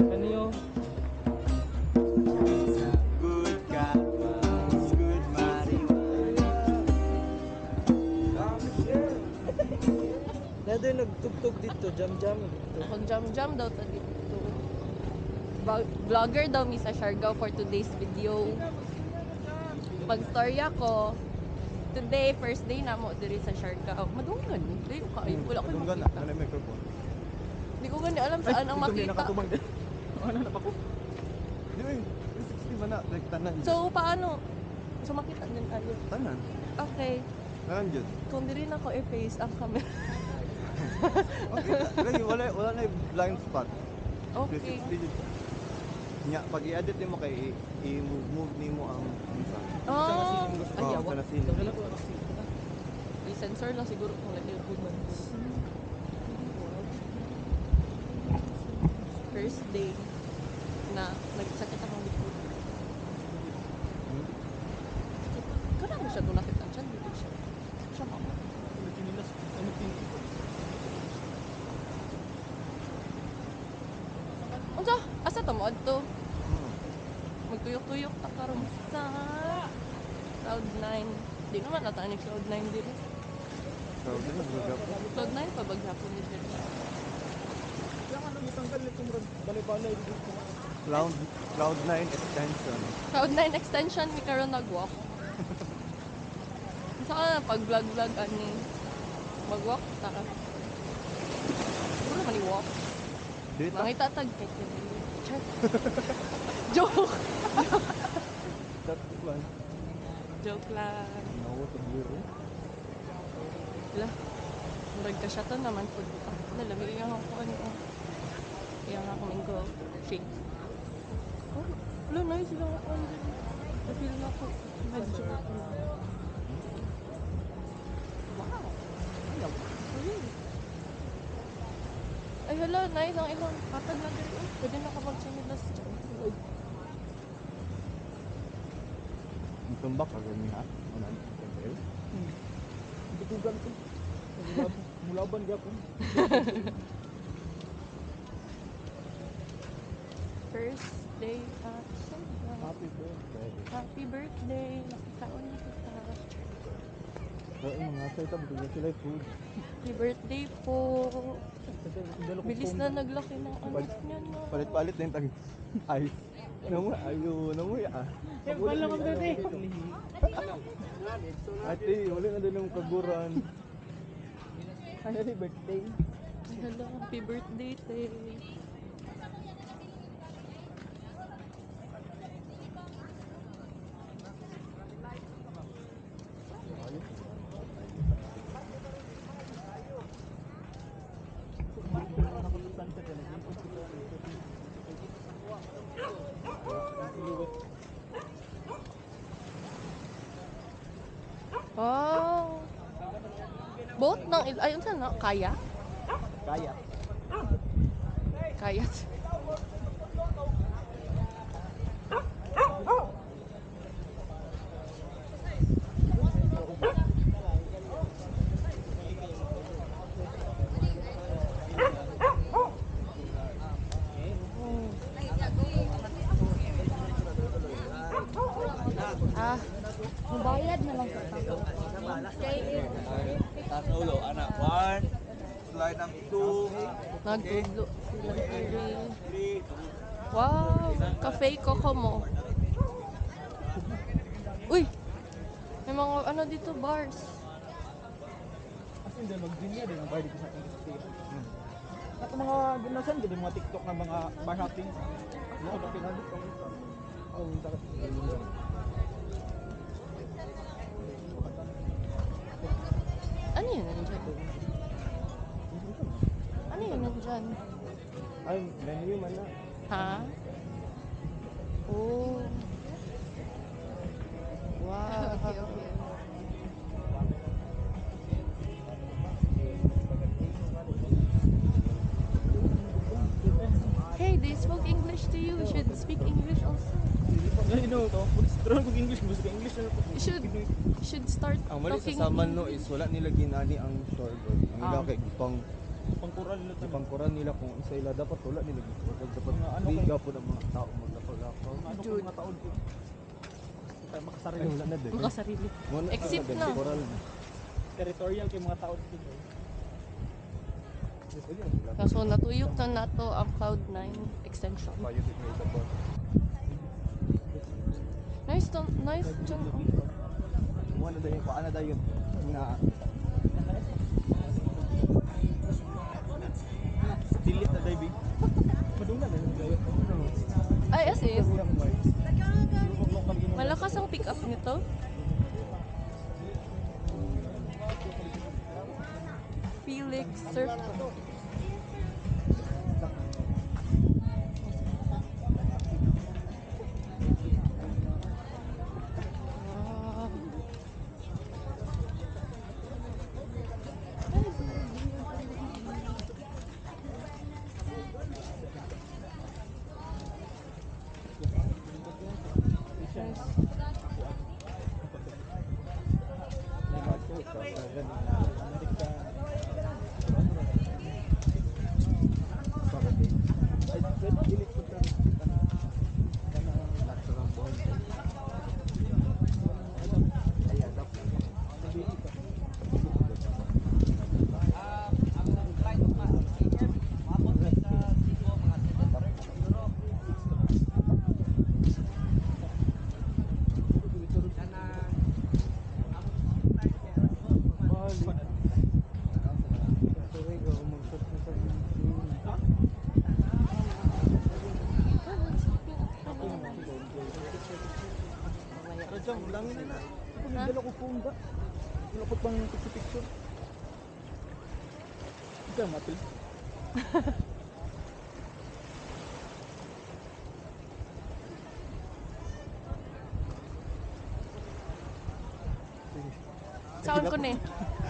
Kaniyo. Good cat, good marijuana. Na doon nagtugtog dito, jam-jam dito. Kung jam-jam daw ta dito. Vlogger daw mi sa Siargao for today's video. Pag-storya ko, today, first day na mo diri sa Siargao. Madungan ni. Layo ka. Ay, wala ko Madunggan na, makita. ano yung microphone? Hindi ko gani alam saan ang Ito may makita. nakatubang din. Ano na pa ko? Di ba, 360 man na, like tanan. So, paano? So, makita din tayo. Tanan. Okay. Tanan jud. Kung diri na ko i-face ang camera. Okay, lagi wala wala na yung blind spot. Okay. 360 jud. Nya pag i-edit nimo kay i-move move nimo ang unsa. Oh, ay, Oh, yawa. sa nasin. I-sensor lang siguro kung lagi yung months. First day na nagsakit akong likod. Sakit. Kailangan siya doon nakita siya. Dito siya. Siya mama. Unsa? Asa ta mo adto? Magtuyok-tuyok ta karon sa Cloud9. Di naman nata ni Cloud9 diri. So, dili mo Cloud9 pa baghapon ni siya. Kaya ano, gitanggal nito murag balay-balay dito. Cloud 9 extension. Cloud9 extension mi karon nag-walk. Unsa ka na pag vlog-vlog ani? Mag-walk ta. Puro man ni walk. Dito. Mangita tag kay Char. Joke. That one. Joke lang. Nawa sa bulo. Lah. Murag ka siya to naman pud. Ah, nalami yung ako ano. Kaya nga ako mango shake. Oh, wala, nice lang ako. Na-feel na ako. Medyo. Wow. Ay, ayun. Ay, hala, nice ang ilang patag na dito. Oh, pwede na ka mag-chinilas dyan. Tumbak ka gani ha. Ano ang temple? Bitugan ko. Mulaban gyapon. First day at Siargao. Happy birthday. Happy birthday. Nakitaon na kita. So, yung mga sa ito, bigyan sila yung food. Happy birthday po. Bilis na naglaki ng anak niya, no? Palit-palit na yung tag ice. Namoy, ayo, namoy ah. Wala kang dati. Ate, wala na din yung kaguran. Happy birthday. Ay, hala, happy birthday, te. Wow. Boat ng ayun sa no? Kaya? Kaya. Kaya. Ah, Mubayad na lang sa tao. Taas na ulo, anak. One, slide ang two, Nagtudlo sila diri. three. Wow, Cafe Kokomo. Uy! May mga ano dito, bars. As in, dahil mag-junior din ang bayad dito sa ating station. At mga ginasan, din mga TikTok na mga bar hopping. Mga pinag. Oh, sakit. Ano yun nandyan? Ano yun nandyan? Ay, menu man na. Ha? Oh. Wow. Okay. Hey, they spoke English to you. You should speak English also. Ay, no, to. Pero kung English, gusto ka English na po. You should start Ang mali sa talking Samal no English. is wala nila ginani ang shore board. Ang ila kay pang Pangkural nila tanan. Pangkuran nila kung isa ila dapat wala nila gikuran. Dapat Mga ano di kay- gapon ang mga tao maglakaw-lakaw. Mga ano Jude. kung mga taon ko. Tayo Ay, makasarili. wala na din. Makasarili. Wala Exit din, na. Koral na. Territorial kay mga taon dito. Kaso natuyok na nato ang Cloud9 extension. Payo di may dapat. Nice to, nice dyan. Oh. Mo na dayon ko ana dayon nga Delete na diving. Madunggan na yung gawin. Ay, as in, Local ginuman. malakas ang pick up nito. Felix Surf Club. Wow. Nice. Rajang, ulangin na na. Ha? Dala ko phone ba? Wala ko pang picture-picture. Ikaw, matil. Saon ko na eh.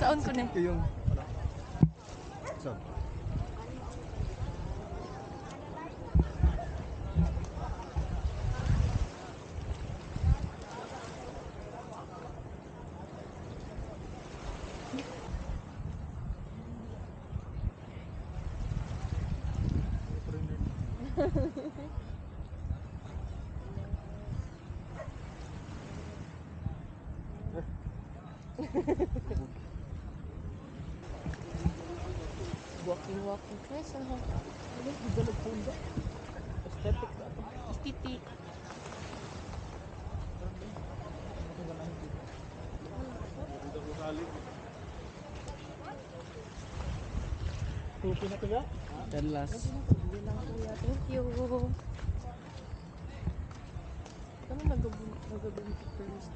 Saon ko na eh. Yung So, Walking, walking. Nice na. Ano, dala phone ba? Aesthetic ba ito? Aesthetic. Tupi na to ya? Dalas. Lang kuya. Thank you. Kami nagabun first dito. Nice.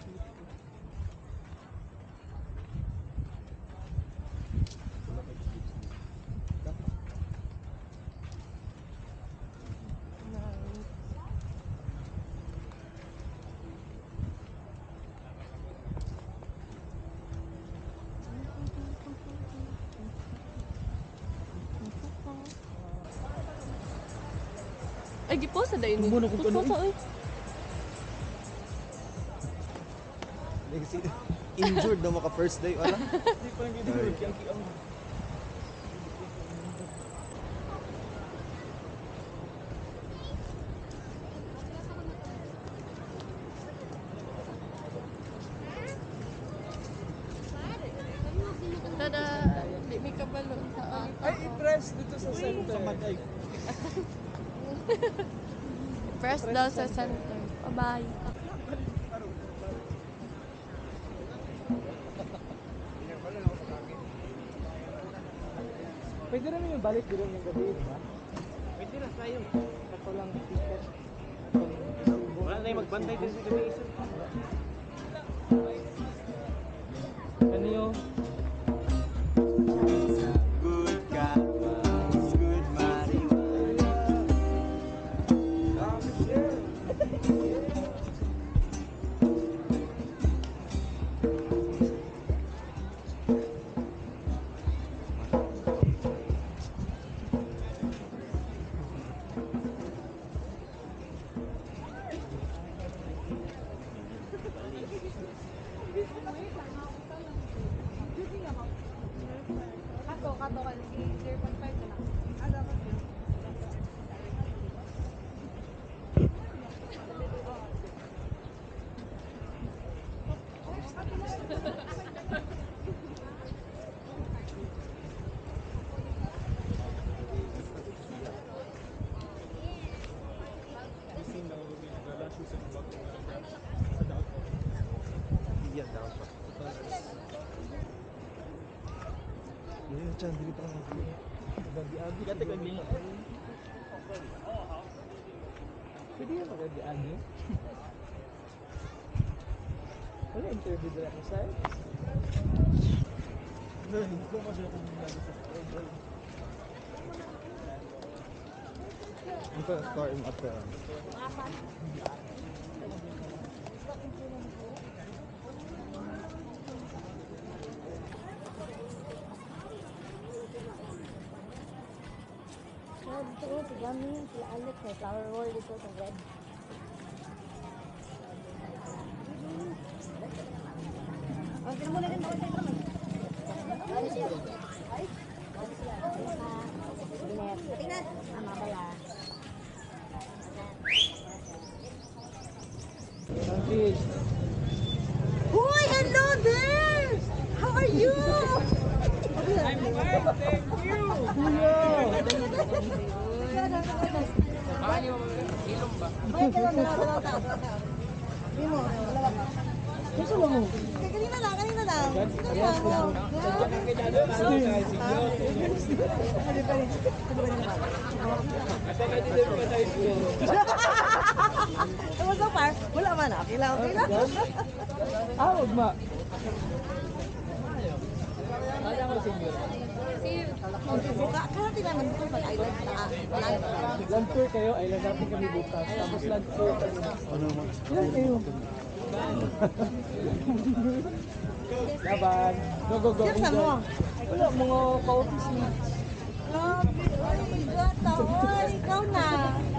Ay, giposa dahil ni. Tumbo na kung ano, Posa, oy. injured na maka first day wala. Hindi pa lang ginawa. Kiyang-kiyang. Tada! Di may kabalo sa Ay, i-press dito sa center. Sa Maday. Press daw sa center. Bye-bye. Pwede naman yung balik dito ng gabi, di ba? Pwede na tayo. Kato lang ticket. Wala na yung magbantay din sa gabi isa. Ano yun? Good cat, good marijuana. Diyan, dili pa kami. Agi. Gati kag lino. Pwede yan mag-agi-agi. Wala interview dala ko sa'yo. Ito story mo at Ah, dito ko, si Gami, sila Alex, may flower wall dito sa red. Oh, sila muna din, bawal tayo naman. Ano siya? Ay, ano sila? Ah, tingnan. Ah, mga bala. Please. Hoy, hello there! How are you? I'm fine, thank you! Baka niyo ilong ba? May kailan dalawa, dalawa tao, dalawa tao. Hindi mo, dalawa ka. Gusto mo? Kaya kanina lang, kanina lang. Sino ba mo? Tapos so far, wala man. Okay lang, okay lang. Ah, wag ma. Kala ko senior. Buka, kaya naman ito pag island na. Land. Land tour kayo, ay land natin kami bukas. Tapos land tour kami. Ano mo? Ilan kayo? Laban. Go, go, go. Sino mo? Wala, mga ka-office na. Grabe, ay, gata, oy, ikaw na.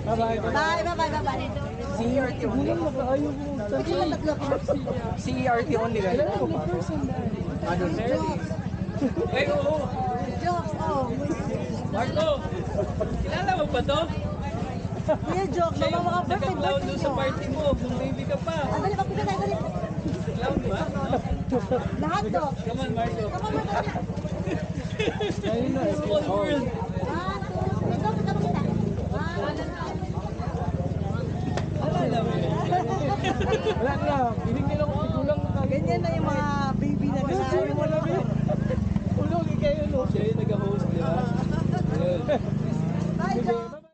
Bye-bye. Bye, bye, bye, bye, bye. CERT only. Gulang na kaayo mo. Picture lang tatlo ko. CERT only guys. Kailan ko pa? Ano? Jokes. Ay, oo. Jokes, oh. Marco, kilala mo ba to? Kuya Jokes, Siya mama yung mga birthday, nagka-clown birthday doon sa nyo. party mo nung baby ka pa. Ah, dali, papita tayo, dali. Clown ba? Lahat to. Come on, Marco. Come on, Marco, dali. Small world. One, two, three, go, kita kita. One, two, Alala mo yun? Wala na. Hiling nila kung tigulang na kayo. Ganyan na yung mga baby na Sino mo na Ulog kayo no. Siya yung nag-host, di ba? Ayun. Bye, Jokes.